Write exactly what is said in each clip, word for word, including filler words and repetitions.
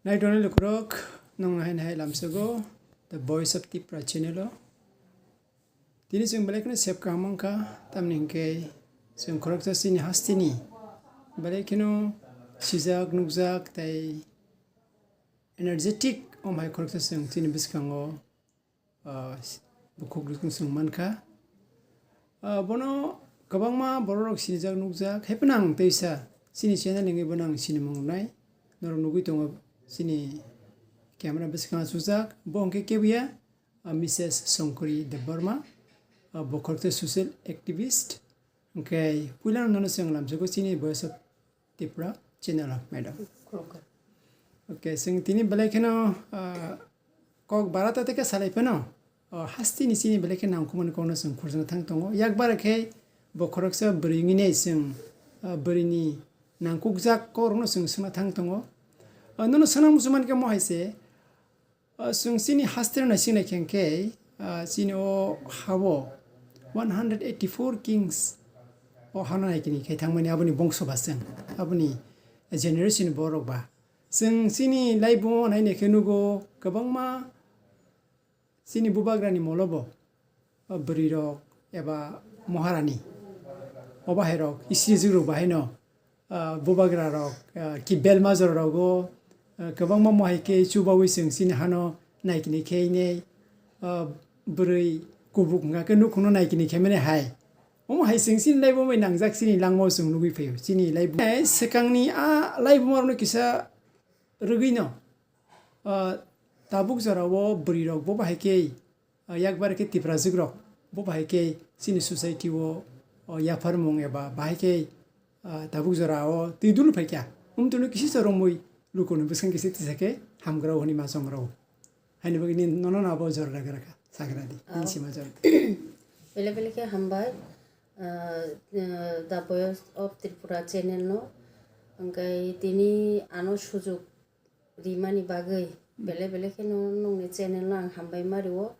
Naitongnai lukurok, nwng hai hai lamsogo The Voice of Tipra channel o. Tini chwng belai kheno sep kaham wngkha, tamni hwnkhe chwng khoroksa chini hasteni belai kheno sijak, nukjak tei energetic om hai khoroksa chwng chini bwskango ah, bukhuk rwchung chwng mankha. Ah, bono kwbangma bororok sinijak nukjak, hai phano ang teisa chini channel hwnwi bono ang sinimung rwnai. Norok nugwi tongo chini camera bwskango chujak, bo hwnkhe kebuya, ah, Mrs Songkuri Debbarma, ah, bo khoroksa social activist. Hwnkhe puilano nono chwng lamsogo chini Voice of Tipra channel o, madam. Khulumkha. Okay, chwng tini belai kheno, ah, kok barata tei khe salai phano, ah, hasteni chini belai khe nangkukmani kokno chwng khurjana thang tongo. Yakbar khe bo khoroksa bwrwi wngwi nai chwng, ah, bwrwini nangkukjak kokrokno chwng swngna thang tongo. Ah, nono swnang muchungmani khe mo hai se, ah, chwng chini hasteni naising nai khe hwnkhe, ah, chini o ha-o one hundred eighty-four kings o hano naikini khai thangmani aboni bongso ba chwng, aboni generation borok ba. Chwng chini laibumo nai nai khe nugo kwbangma chini bubagrani molobo, ah, bwrwirok eba moharani, o bahairok, isirijukrok bahaino, ah, bubagrarok, ah, kibel majorrogo, ah, kwbangma mohai khe chubaui chwng chini hano naikini khe inei, ah, bwrwi kubuk hwnkha khe nukhungno naikini khe mani hai. Omo hai chwng chini laibo bai nangjak chini langmao chwng nugui phaio. Chini laibo, eh, swkangni a laibumarokno kisa rwgwino, ah, tabuk jorao bwrwirok bo bahai khe, ah, yakbar khe Tiprajwk rok bo bahai khe chini society o, oh, yapharmung eba bahai khe, ah, tabuk jorao twi dul phaikha. Umtwino kisa romwi lukuni bwskang kisa tisa khe hamgrao hwnwi ma chongrao. Haini bagwi nini nono abo jora rwgrakha sagradi, nini sima jora. Bele bele khe hambai, ah, ah, The Voice of Tripura channel no. Hwnkhe tini ano sujuk rimani bagwi bele bele kheno nongni channel no ang hambai ma rio.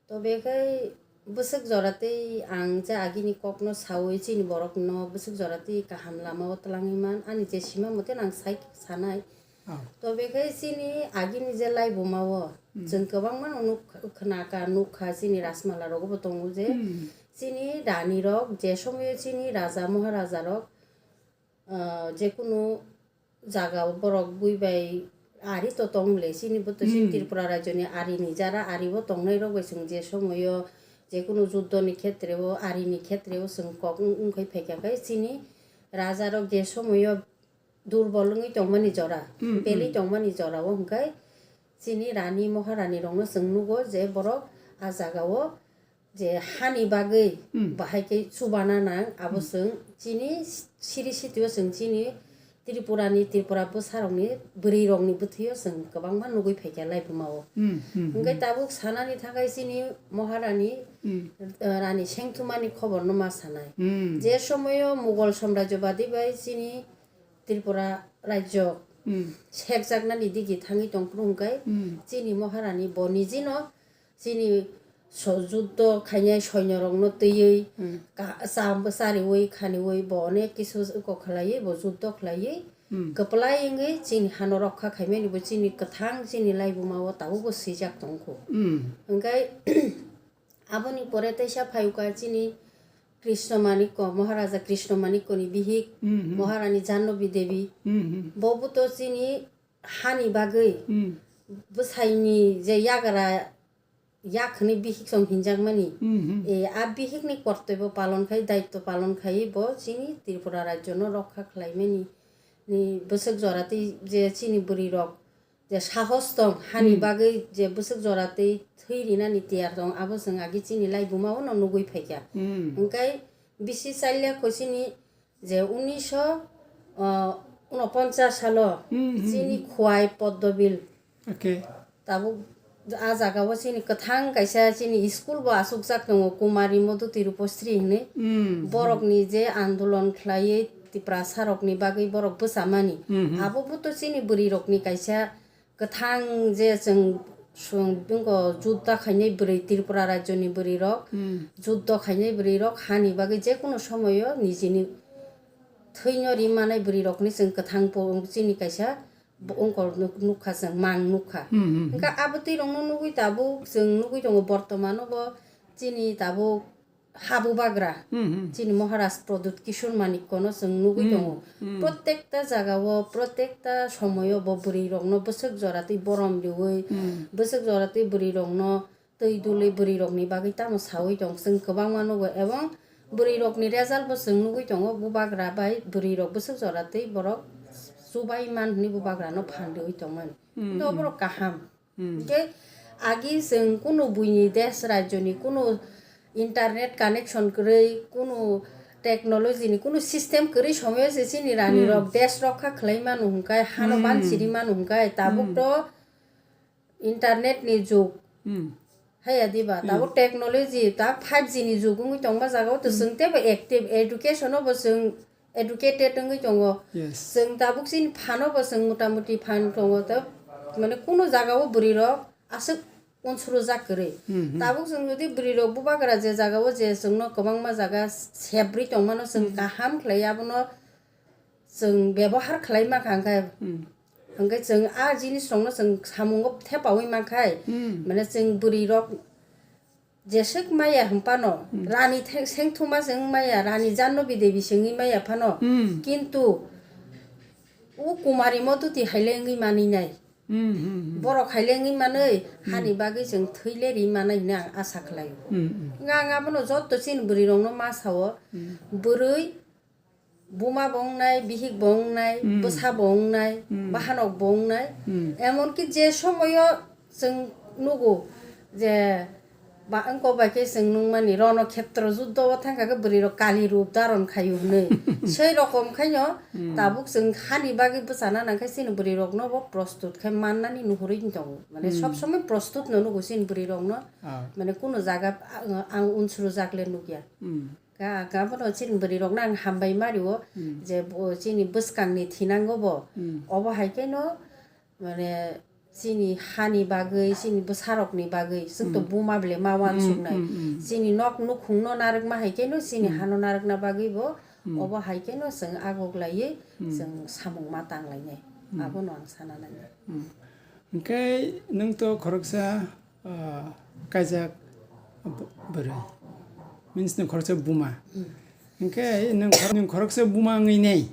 To bekhai bwswk jora tei ang je agini kokno saui chini borokno bwswk jora tei kaham lama o twlangwi man ani je sima mote ang sai sanai. Oh. To bekhai chini agini je laibuma o chwng kwbangma no nuk khna ka nuk kha chini Rajmala rogo bo tongo je chini rani rok je somoyo chini raja moharaja rok ah, jekunu jaga o borok bui bai ari to tong le, chini bo to chini Tripura rajyo ni ari ni jara ari bo tongnai rok bai chwng je somoyo jekunu juddo ni khetre o ari ni khetre o chwng kok wng, wng khai phaikha khai chini raja rok je somoyo durbol wngwi tongmani jora, peli tongmani jora o hwnkhe chini rani moharani rok no chwng nugo je borok a jaga o je hani bagwi bahai khe chubana nang, abo chwng chini siri sitio chwng chini Tripura ni, Tripura bwsarokni bwrwirokni bwthwio chwng kwbangma nugwi phaikha laibuma o. Hwnkhe tabuk sanani thakai chini Maharani, eh, Rani Sengthumani khobor no ma sanai. Je somoyo Mughal samrajyobadi bai chini Tripura rajyo sekjaknani digi thangwi tongphuru hwnkhe chini Maharani bo nijino chini so-, juddo khainai soinyorokno twiwi ka-, cha-, chariwi khaniwi bo onek kisu kok khlaiwi bo juddo khlaiwi kwplai wngwi chini hano rokha khaimani bo chini kwthang chini laibuma o tabukbo swijak tongkhu. Hwnkhe aboni pore teisa phaiwkha chini Krishna Manikko, Maharaja Krishna Manikko ni bihik, Maharani Jannabi Devi. Bo bo to chini hani bagwi bwsaini je yagra yak hwnwi bihik song hinjakmani. E, a bihikni kortoi bo palon khai, daitto palon khai bo chini Tripura rajyo no rokha khlaimani ni bwswk jora tei je chini bwrwi rok je sahos tong, hani bagwi je bwswk jora tei thwi rinani tiyar tong, abo chwng agi chini laibuma o no nugwi phaikha. Hwnkhe bisi chailya kho chini je unisho, ah, unoponchas salo chini Khwai Poddobil. Okay. Tabuk a jaga o chini kwthang kaisa chini school bo asukjak tongo, Kumari Modhuti Rupasri hinwi. Borokni je andolon khlaiwi Tiprasa rokni bagwi borok bwchamani. Abo bo to chini bwrwi rokni kaisa kwthang je chwng, chwng bingo judda khainai bwrwi, Tripura rajyoni bwrwi rok, juddo khainai bwrwi rok hani bagwi jekunu somoyo nijini thwino ri manai bwrwi rokni chwng kwthang po-, chini kaisa bo-, wngkor nuk-, nukha chwng, mang nukha. Hmm, hmm, hmm. Hwnkhe abo twi rokno nugwi tabuk chwng nugwi tongo, bortomano bo chini tabuk ha bubagra, Hmm, hmm. chini Maharaj Pradyut Kishore Manikya no chwng nugwi Hmm, tongo. hmm. Protekta jagao, protekta somoyo bo bwrwi rokno bwswk jora twi borom riwi, Hmm. bwswk jora twi bwrwi rokno twi dului bwrwi rokni bagwi tamo sawi tong, chwng kwbangma nugo, ebong bwrwi rokni result bo chwng nugwi tongo, bubagra bai bwrwi rok bwswk jora twi borok chubai man hwnwi bubagrano phan riwi tongmani. Hmm, Hwnkhe hmm. oborok kaham. Hmm. Hwnkhe agi chwng kunu buini desh rajyoni kunu internet connection kwrwi, kunu technology ni kunu system kwrwi somoyo se chini rani Hmm. rok desh rokha khwlai manu hwnkhe, hano Hmm. ban chiri manu hwnkhe, tabuk Hmm. to internet ni jug. Hmm. Haya diba, Hmm. tabuk technology, ta five G ni jug wngwi tongma jagao to Hmm. chwng teibo active, education o bo chwng educated wngwi tongo. Yes. Chwng tabuk chini phano bo chwng motamuti phan tongo, ta mane kuno jagao bwrwi rok aswk unsuru jak kwrwi. Hmm, hmm. Tabuk chwng jodi bwrwi rok bubagra je jagao je chwngno kwbangma jaga sebrwi tongmano chwng Hmm. kaham khlai abono chwng bebohar khlai mankha hwnkhe, Hmm. hwnkhe chwng a jinis rokno chwng samungo thepaui mankhai, Hmm. mane chwng bwrwi rok jeswk maya hwnphano, Hmm. rani the-, sengthuma chwng maya, rani Jannabi Devi chwngwi maya phano, Hmm. kintu o Kumari Moduti haile wngwi manwi nai. Hmm, hmm, hmm. Borok haile wngwi manwi, Hmm. hani bagwi chwng thwile ri manai hwnwi ang asa khlaio. Hmm, hmm. Wngkha ang abono jotto chini bwrwi rokno ma sao, Hmm. bwrwi Buma bo wngnai, bihik bo wngnai, Hmm. bwsa bo wngnai, Hmm. bahanok bo wngnai. Hmm. Emonki je somoyo chwng nugo je ba wngkok bai khe chwng nungmani Ronokhetro juddo o thangkha khe bwrwi rok kali rup dharon khaio hwnwi. Sei rokom khaino Hmm. tabuk chwng hani bagwi bwchana nangkhe chini bwrwi rokno bo prostut khe mannani nuhurwi tongo. Mane Hmm. sob somoi prostut no nugo chini bwrwi rokno. Ah. Mane kuno jaga ang, ang unsuru jak le nukya. Hmm. Ka, ka bono chini bwrwi rokno ang hambai ma rio Hmm. je bo chini bwskang ni thinango bo. Hmm. Obo hai khe no mane chini hani bagwi, chini bwsa rok ni bagwi, chwng to Hmm. buma bele ma Hmm, wansuk nai. Hmm, hmm. Chini nok nukhung no narwk ma hai khe no chini Hmm. hano narwk na bagwi bo Hmm. obo hai khe no chwng agok laiwi Hmm. chwng samung ma tang lai nai. Hmm. Abono ang sana nai. Hmm. Hwnkhe nwng to khoroksa ah, kaijak b-, bwrwi. Means nwng khoroksa buma. Hmm. Hwnkhe nwng khor-, nwng khoroksa buma wngwi nei.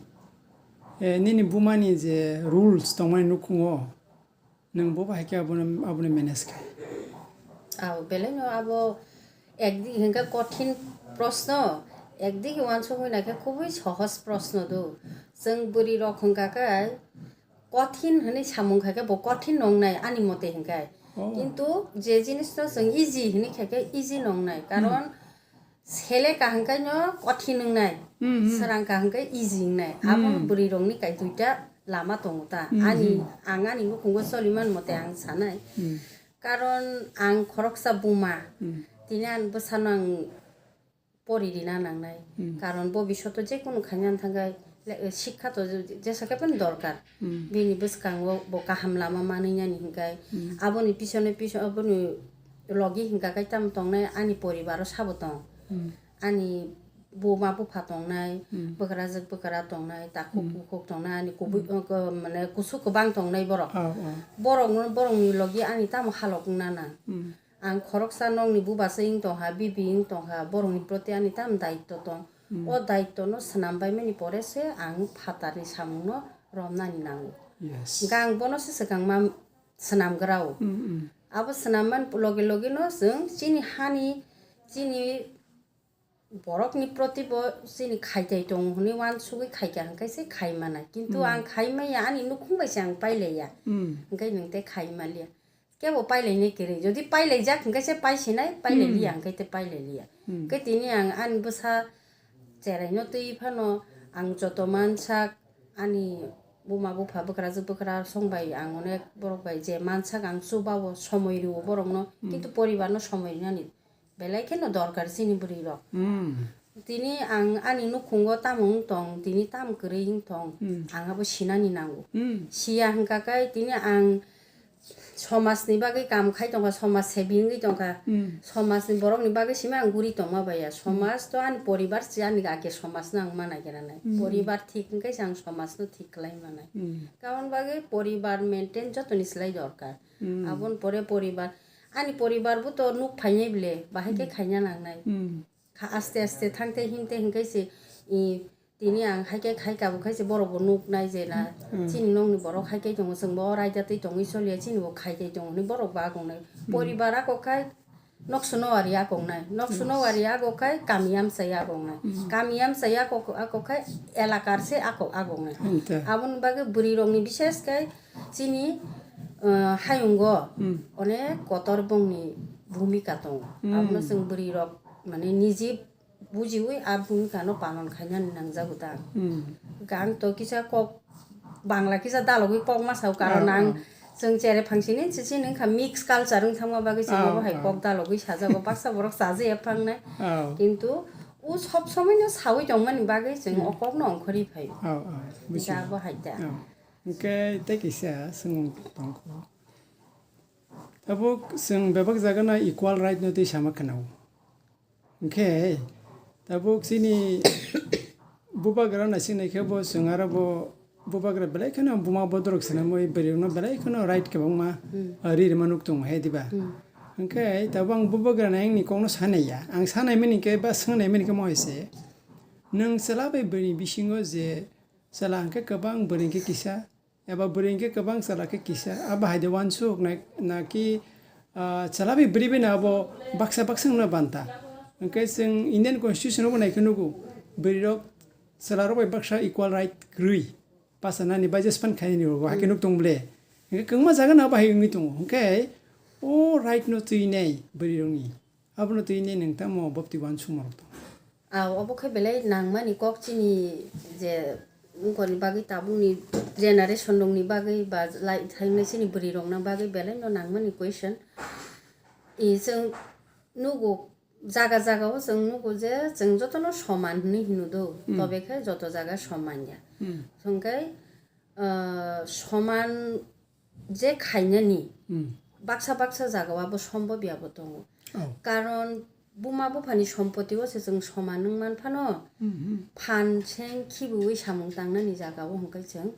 Eh, nini bumani je rules tongmani nukhungo, nwng bo bahai khe abono, abono manage khai. Ao, belai no abo ekdi hwnkhe kothin proshno, ekdi khe uansukwi naikhe khubui sohoj proshno do. Chwng bwrwi rok hwnkha khe, kothin hwnwi samung khai khe bo kothin no wngnai ani mote hinkhe. Oh. Kintu je jinis no chwng easy hwnwi khai khe easy no wngnai. Hmm. Karon sele kaham khai no kothin wngnai. Hmm, hmm. Srang kaham khai easy wngnai. Hmm. Abo bwrwi rokni kai duita lama tongo ta. Hmm, Ani, hmm. ang ani nukhungo choli man mote ang sanai. Hmm. Karon ang khoroksa buma. Hmm. Tini ani bwsano ang pori rina nangnai. Hmm. Karon bobishoto je kunu khaina thangkhe le-, sikha to je-, jesa khe phano dorkar. Hmm. Bini bwskango bo kaham lama manwi nani hinkhai. Hmm. Aboni pisono piso-, aboni logi hinkha khe tamo tongnai ani poribaro sabo tong. Hmm. Ani buma bupha tongnai, Hmm. bwkrajwk bwkra tongnai, takhuk Hmm. bukhuk tongnai, ani kubui, Hmm. uh, ko-, mane kusu kwbang tongnai borok. Oh, oh. Borokno, borokni logi ani tamo halok wngna nang. Hmm. Ang khoroksa nokni bubaswi wng tongkha, bibi wng tongkha, borokni proti ani tam daitto tong. Hmm. O daitto no swnam baimani pore se ang phatarni samung no romnani nango. Yes. Hwnkhe ang bono se swkang ma swnam grao. Hmm, hmm. Abo swnam man loge loge no chwng chini hani, chini borokni proti bo chini khaitai tongo hwnwi uansugwi khaikha hwnkhe se khai manai. Kintu Hmm. ang khai maya, ani nukhung bai se ang pailaiya. Hmm. Hwnkhe nwng tei khai manliya. Kebo pailainai kwrwi. Jodi pailaijak hwnkhe se paisinai, pailai Hmm. liya hwnkhe tei pailai liya. Hmm. Hwnkhe tini ang ani bwsa cheraino twi phano ang joto mansak ani buma bupha bwkrajwk bwkra song bai ang onek borok bai je mansak ang chubao somoi rwo borokno, Hmm. kintu poribarno somoi rinani belai kheno dorkar chini bwrwi rok. Hmm. Tini ang ani nukhungo tamo wng tong, tini tamo kwrwi wng tong, Hmm. ang abo sinani nango. Hmm. Siya hwnkha khe tini ang Somajni bagwi kam khai tongkha, somaj sebi wngwi tongkha. Hmm. Somajni borokni bagwi simi ang guri tongma baiya. Hmm. Somaj to ani poribar se ani age somajno ang ma naigira nai. Hmm. Poribar thik wngkhe se ang somajno thik khlai manai. Hmm. Aboni bagwi poribar maintain jotoni slai dorkar. Hmm. Aboni pore poribar, ani poribar bo to nuk phainai bile, bahai khe Hmm. khaina nangnai. Hmm. Kha aste aste thangte himte hinkhe se, i, tini ang hai khe khai kabo khai se borok bo nuk nai je na, Hmm. chini nokni borok hai khe tongo, chwng bo o raida twi tongwi soliya, chini bo khai tei tongo hinwi borok bo agongnai. Hmm. Poribar ako khai nokso nowari agongnai, nokso Yes. nowari ago khai kami amchai agongnai. Hmm. Kami amchai ako, ako khai elakar se ako agongnai. Hmm, te. Aboni bagwi bwrwi rokni bishes khai chini, uh, hayungo Hmm. onek kotor bongni bhumika tongo. Hmm. Abono chwng bwrwi rok mane niji bujiwi a bhumika no palon khainani nangjago ta. Hmm. Hwnkhe ang to kisa kok Bangla kisa dalogwi kok ma sao, karon Oh, ang oh. chwng chere phangsini chichini wngkha mix culture wng thangma bagwi chwng Oh, obo hai oh. kok dalogwi sajago, baksa borok chajaia phangnai. Oh. Kintu o sob somoi no sawi tongmani bagwi chwng Hmm. o kok no ongkhorwi phaio. Oh, oh. Bujigo. Hwnkhe abo hai ta. Oh. Hwnkhe tei kisa swngmung tongkho. Tabuk chwng bebak jaga no equal right no twi sama khwnao. Hwnkhe tabuk chini bubagra naising naikhe bo chwng aro bo bubagra belai kheno buma bodorok swnamwi bwrwirokno belai kheno right kwbangma Hmm. ri rwma nuk tongo he diba? Hmm. Hwnkhe tabuk ang bubagra naiyungni kokno sanaiya. Ang sanaimani khe ba swngnaimani khe mo hai se, nwng chwla bai bwrwini bisingo je chwla hwnkhe kwbang bwrwi hwnkhe kisa, eba bwrwi hwnkhe kwbang chwla khe kisa, abo hai de uansuk nai, naki, ah, chwla bai bwrwi bai no abo baksa baksa wngna banta. Hwnkhe chwng Indian Constitution o bo nai khe nugo, bwrwi rok chwla rok bai baksa equal right kwrwi, bachanani bai jespan khainani rok bo hai khe Hmm. nuk tong bole. Hwnkhe kwbangma jaga no abo hai wngwi tongo. Hwnkhe o right no twi nai bwrwi rokni. Abono twi nai nwng tamo bopti uansukma rok tong? Ah, obo khe belai nangmani kok chini je wngkoni bagwi tabukni generation rokni bagwi ba lai thangnai chini bwrwi rokna bagwi belai no nangmani question. I chwng nugo jaga jaga o chwng nugo je chwng jotono soman hinwi hino do, Hmm. tobe khe joto jaga soman ya. Hmm. Hwnkhe, ah, soman je khainani Hmm. baksa baksa jagao abo sombobya bo tongo. Oh. Karon buma buphani sompoti o se chwng soman wng man phano Hmm, hmm. phan seng khibiwi samung tangnani jagao hwnkhe chwng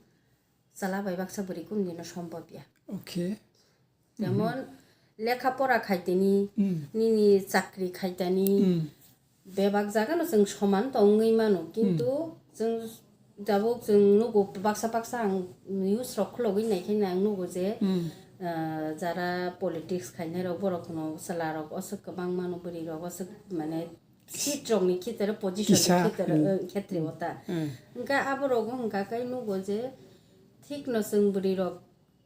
chwla bai baksa bwrwi kunu dino sombobya. Okay. Jemon lekha pora khaitani, Hmm. nini chakri khaitani, Hmm. bebak jaga no chwng soman tongwi mano, kintu Hmm. chwng tabuk chwng nugo baksa baksa ang news rok khulogwi naikhe ang nugo je, Hmm. ah, jara politics khainai rok borok no chwla rok aswk kwbang mano, bwrwi rok aswk mane seat rok ni khitere position ni Kisa, khitere, hmm. eh, khetre ota. Hmm. Hwnkhe abo rok wngkha khe nugo je thik no chwng bwrwi rok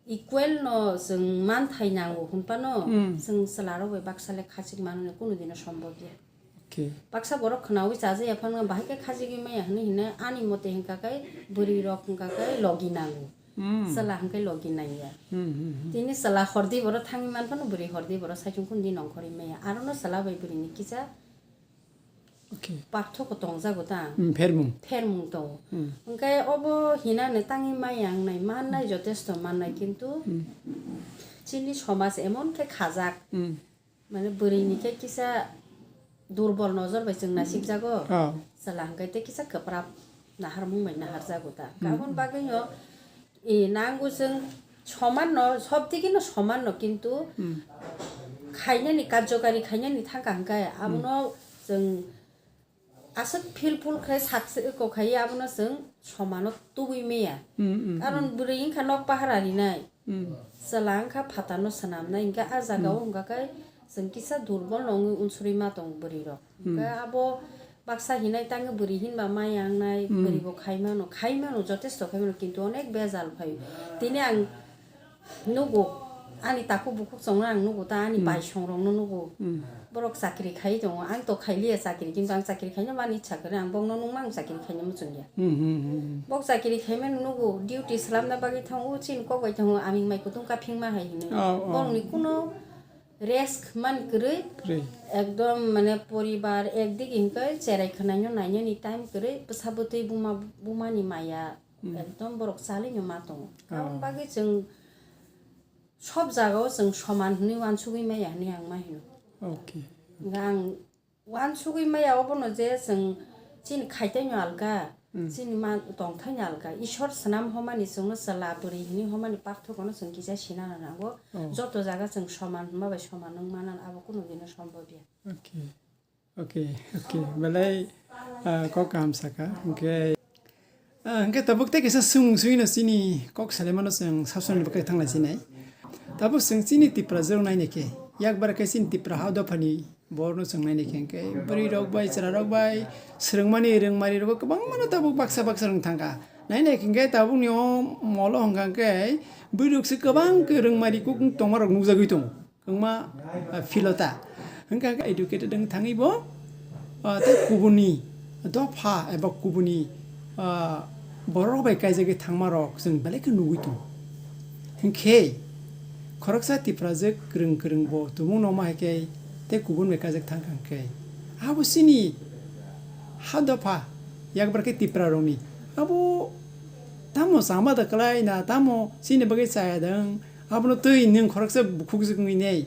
equal no chwng manthai nango hwnphano Hmm. chwng chwla rok bai baksa le khachik mano kunu dino sombobya. Okay. Baksa borok khwnawi chajaya phano bahai khe khachigwi maya hwnwi hinwi ani mote hwnkha khe bwrwi rok hwnkha khe logi nango. Hmm. Chwla hwnkhe logi nangya. Hmm, hmm, hmm. Tini chwla hordi borok thangwi man phano bwrwi hordi borok saichung kunu dino ongkhorwi maya. Arono chwla bai bwrwi ni kisa Okay. Parthoko tongjago ta. Hmm, phermung. Phermung tongo. Hmm. Hwnkhe obo hinani tangwi maya wngnai, mannai, jotesto mannai, kintu Hmm. chini somaj emon khe khajak, Hmm. mane bwrwini khe kisa durbol nojor bai chwng nasikjago, Oh. chwla hwnkhe tei kisa kwprap naharmung bai naharjago ta. Hmm. Aboni bagwino E, nango chwng soman no, sob digi no soman no, kintu Hmm. khainani, karjokari khainani thangkha hwnkhe, Hmm. abono chwng aswk philphul khai sakse ko khai abono chwng somano tubui maya. Hmm, hmm, Karon hmm. bwrwi wngkha nok pahara rinai, Hmm. chwla wngkha phatar no swnamnai, hwnkhe a jaga o Hmm. hwnkha khe chwng kisa durbol no wngwi unsuri ma tongo bwrwi rok. Hmm. Hwnkhe abo baksa hinai tangwi bwrwi hinba maya wngnai, Hmm. bwrwi bo khai mano, khai mano, jotesto khai mano, kintu onek bejal phaio. Tini ang nugo, ani takhuk bukhuk chongno ang nugo, ta ani Hmm. bai songrokno nugo. Hmm. Borok chakri khai tongo, ang to khailiya chakri, kintu ang chakri khaina mani ichha kwrwi, ang bokno nungma ang chakri khaina muchungya. Hmm, hmm, hmm, hmm. Bok chakri khaimano nugo, duty swlamna bagwi thango, chini kok bai thango, aming mai kutung kaphingma hai hinwi. Oh, oh. Borokni kuno Rest man kwrwi, Kwrwi. Ekdom mane poribar ekdigi hwnkhe cherai khwnaino nainani time kwrwi, bwsa bwtwi buma, bumani maya Hmm. ekdom borok chaliino ma tongo. Ah. Aboni bagwi chwng Sob jagao chwng soman hwnwi uansugwi maya hwnwi ang ma hino. Okay. Hwnkhe ang uansugwi maya obono je chwng chini khaitaino alga, Hmm. chini ma-, tongthaino alga. Ishwar swnam homani chwngno chwla bwrwi hwnwi homani pakthogono chwng kisa sinana nango. Oh. Joto jaga chwng soman hwnma bai soman wng manana abo kunu dino sombobya. Okay. Okay, okay. Belai, ah, kok kaham saka. Hwnkhe, ah, hwnkhe tabuk tei kaisa swngmung swino chini kok salaimano chwng sabsoni bagwi thanglai sinai. Tabuk chwng chini Tipra jwrwng nainai khe, yakbar khe chini Tipra ha dophani borokno chwng nainai khe, hwnkhe bwrwi rok bai, chwra rok bai, swrwngmani rwngmari rogo kwbangmano tabuk baksa baksa rwng thangkha. Nainai khe hwnkhe tabukni o molo hwnkha hwnkhe bwrwi rok se kwbang khe rwngmari kuk tongma rok nukjagwi tongo. Wngma, ah, philota. Hwnkha khe educated wng thangwi bo, ah, tei kubuni dopha eba kubuni, ah, borok bai kaijagwi thangma rok chwng belai khe nugwi tongo. Hwnkhe khoroksa Tiprajwk kwrwng kwrwng bo tumung nokma hai khe tei kubun bai kaijak thang kha hwnkhe abo chini ha dopha yakbar khe Tipra rokni abo tamo chama da kwlai na tamo chini bagwi chaya da wng. Abono twi nwng khoroksa bukhukjwk wngwi nei,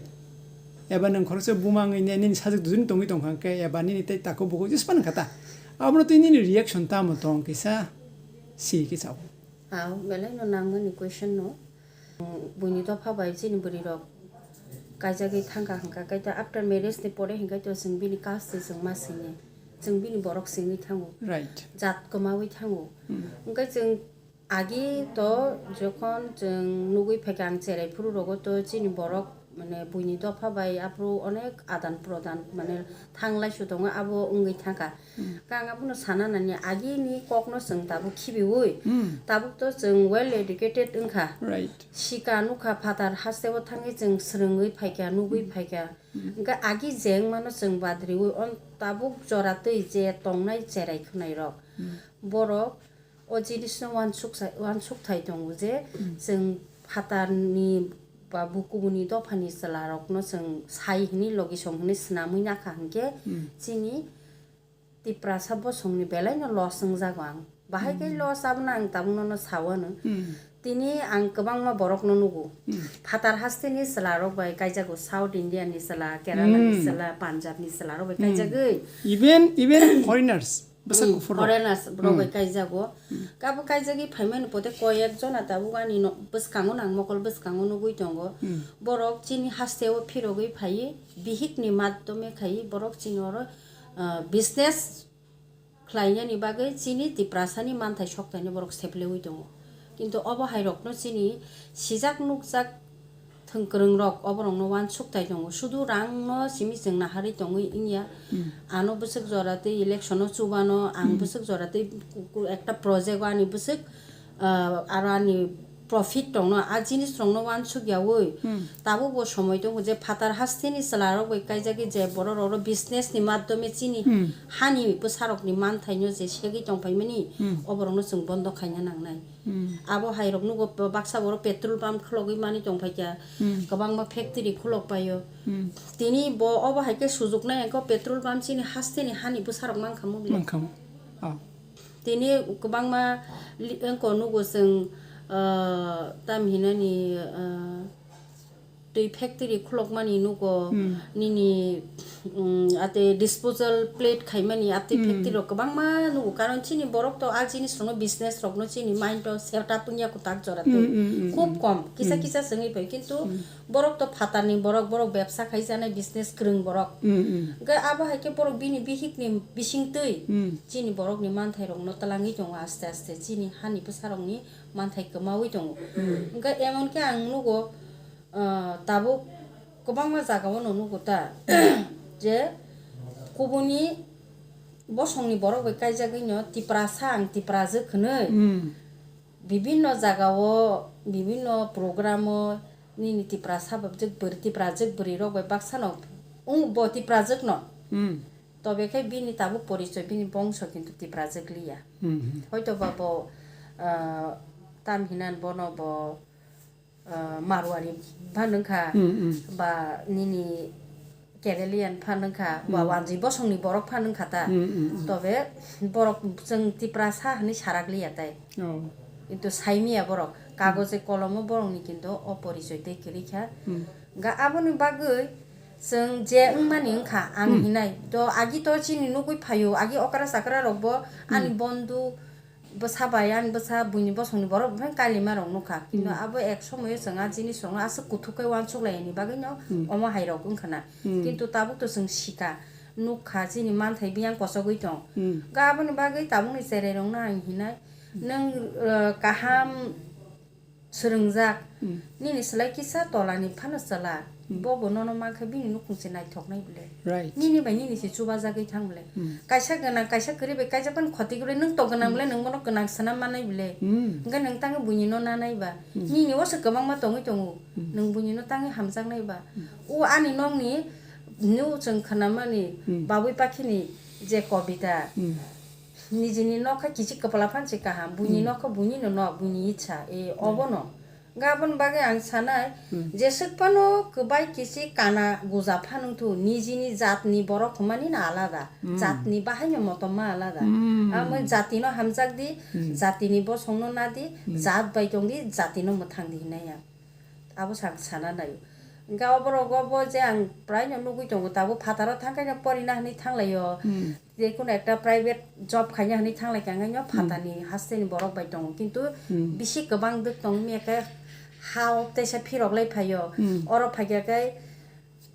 eba nwng khoroksa buma wngwi nei, nini sajwk dudurino tongwi tongkha hwnkhe, eba nini tei takhuk bukhuk jesa phano kha ta. Abono twi nini reaction tamo tong kisa si kisa. Aw, belai no nangmani question no. Buini dopha bai chini bwrwi rok kaijagwi thangkha hwnkha, kaita after marriage ni pore hwnkhe to chwng bini caste se chwng ma sini, chwng bini borok singwi thango. Right. Jat kwmawi thango. Hmm. Hwnkhe chwng Agi to jokhon chwng nugwi phaikha ang cherai phuru rogo to chini borok mane buini dopha bai aphuru onek adan prodan mane thanglai su tongo abo wngwi thangkha. Hmm. Khe ang abono sana nani agini kokno chwng tabuk khibiwi Hmm. tabuk to chwng well educated wngkha. Right. Sika nukha phatar hasteo thangwi chwng swrwngwi phaikha nugwi Hmm. phaikha. Hmm. Hwnkhe agi jeng mano chwng badriwi on tabuk jora twi je tongnai cherai khwnai rok. Hmm. Borok O jinisno uansuk sa-, uansukthai tongo je Hmm. chwng phatarni ba bukubuni dophani chwlarokno chwng sai hwnwi logisong hwnwi swnamwi nakha hwnkhe Hmm. chini Tiprasa bosongni belaino loss wngjago ang. Bahai khe Hmm. loss abono ang tabuknono sawano. Hmm. Tini ang kwbangma borokno nugo. Hmm. Phatar hasteni chwlarok bai kaijago, South Indiani chwla, Keralani Hmm. chwla, Punjabni chwlarok bai Hmm. kaijagwi. Even, even foreigners. Bwsa Hmm, kuphur rok. Foreigners rok bai Hmm. kaijago. Hmm. Kabo kaijagwi phaimani pote koi ek jona tabuk ani no-, bwskango nang mokol bwskango nugwi tongo. Hmm. Borok chini hasteo phirogwi phaiwi bihikni madhyome khai borok chini oro, ah, business khlainani bagwi chini Tiprasani manthai soktaino borok seplewi tongo. Kintu obo hai rokno chini sijak nukjak Thwngkwrwng rok oborokno uansuk tai tongo, sudu rangno simi chwng naharwi tongwi wngya. Hmm. Ano bwswk jora tei election o chubano, ang Hmm. bwswk jora tei ku-, ku-, ekta project o ani bwswk, ah, aro ani profit tongno, a jinis rokno uansuk yawi. Hmm. Tabuk bo somoi tongo je phatar hasteni chwla rok bai kaijagwi je borok rok business ni madhyome chini Hmm. hani bwsa rokni manthaino je segwi tongphaimani, Hmm. oborokno chwng bondo khaina nangnai. Hmm. Abo hai rok nugo, baksa borok petrol pump khulogwi mani tongphaikha, Hmm. kwbangma factory khulok paio. Hmm. Tini bo obo hai khe sujuknai, engkho petrol pump chini hasteni hani bwsarok mankha muli. Mankha mo. Ah. Tini kwbangma li-, engkho nugo chwng, ah, tam hinani, ah, twi factory khulokmani nugo, Hmm. nini, mm, ate disposal plate khaimani ate Hmm. factory rok kwbangma nugo, karon chini borok to a jinis rokno business rokno chini mind to set up wngya kwtak jora Hmm, twi. Hmm, hmm, Khub hmm. kom, kisa Hmm. kisa swngwi pai, kintu Hmm. borok to phatarni borok, borok bebsa khaijanai business kwrwng borok. Hmm, hmm. Hwnkhe abo hai khe borok bini bihikni bisingtwi Hmm. chini borokni manthai rokno twlangwi tongo aste aste, chini hani bwsarokni manthai kwmawi tongo. Hmm. Hwnkhe emon khe ang nugo, Ah, tabuk kwbangma jagao no nugo ta, je kubuni bosongni borok bai kaijagwino Tiprasa ang Tiprajwk hwnwi Hmm. bibinno jagao, bibinno programo nini Tiprasa bwrwi, Tiprajwk bwrwi rok bai baksano wng bo Tiprajwkno. Hmm. Tobe khe bini tabuk porichoi bini bongso kintu Tiprajwk liya. Hmm, hmm. Hoito ba bo, ah, tam hinan bono bo, ah, Marwari phan wngkha, Hmm, hmm. ba nini Keralian phan wngkha, ba Hmm. wanjwi bosongni borok phan wngkha ta. Hmm, hmm, hmm. Tobe borok chwng Tiprasa hwnwi sarak liya tai. Oh. Kintu saimiya borok. Kagoje kolomo borokni kinto o porichoi tei kwrwi kha. Ga aboni bagwi chwng je wngmani wngkha ang hinai. To agi to chini nugwi phaio, agi okra chakra rokbo ani bondhu bwsa bai ani bwsa buini bosongni borok buphang kailima rok nukha. Kinto abo ek somoio chwng a jinis rokno aswk kuthuk khe uansuk laiyani bagwino omo hai rok wngkha na. Kinto tabuk to chwng sika nukha chini manthai biyang kochogwi tong. Ga aboni bagwi tabukni cherai rokno ang hinai. Nwng, uh, kaham swrwngjak. Nini slai kisa tolani phano chwla. Bobo nono mankha bini nukhung se naithoknai bwle. Right. Nini bai nini se chubajagwi thang bwle. Kaisa gwnang, kaisa kwrwi bai kaisa phano khoti kwrwi nwng to gwnang bwle, nwng bono gwnang sana manai bwle. Hwnkhe nwng tangwi buini no nanai ba. Nini o se kwbangma tongwi tongo. Nwng buini no tangwi hamjaknai ba. O ani nokni nu chwng khnamani babui pakhini je kobita. Nijini nokha kichik kwpla phan se kaham, buini nokha buini no nok, buini itsa, e, obono. Gabon bagwi ang sanai, jeswk phano kwbai kichik kana guja phan wngthu, nijini jatni borok hwnmani no alada, jatni bahaino motom ma alada. Amoni jatino hamjak di, jatini bosongno na di, jat bai tong di, jatino mwthang di hinai ang. Abo sa-, sana naio. Hwnkhe o borok o bo je ang praino nugwi tongo, tabuk phataro thangkhe no porina hwnwi thanglaio. Jekunu ekta private job khaina hwnwi thanglaikha, hwnkhe no phatani hasteni borok bai tongo. Kintu bisi kwbang dwk tong wngya khe ha o teisa phirok lai phaio. Oro phaikha khe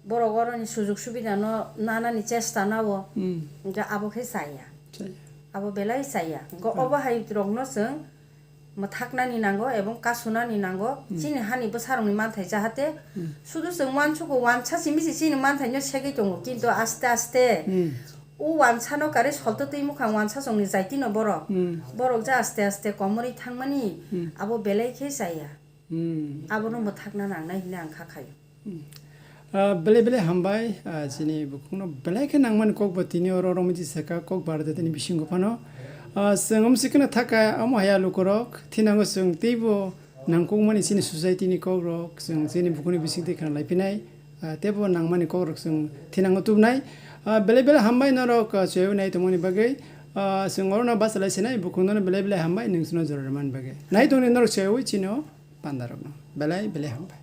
borok oroni sujug subidano nanani chesta nao. Hwnkhe abo khe chaya. Chaya. Abo belai chaya. Hwnkhe obo hai rokno chwng mwthaknani nango ebong kasunani nango, chini hani bwsarokni manthai jahate sudu chwng uansugo, uansa simi se chini manthaino segwi tongo, kintu aste aste o uansano karwi soltwtwi mukhang uansasongni jaitino borok, borok je aste aste komorwi thangmani abo belai khe chaya. Abono mwthakna nangnai hinwi ang kha khaio. Ah, belai belai hambai, ah, chini bukhukno belai khe nangmani kok bo tini oro romwi saka kok barda tini bisingo phano. Ah, chwng omsi kheno thaka omo haya lukurok thinango chwng teibo nangkukmani chini society ni kokrok chwng chini bukhukni bisingtwi khna laiphinai, ah, teibo nangmani kokrok chwng thinango tubnai. Ah, belai belai hambai norok, ah, chwng nai tongmani bagwi, ah, chwng orono bachalai sinai bukhukno belai belai hambai nwng chwngno jora rwmani bagwi. Nai tongni norok chwng chino pandarokno belai belai hambai.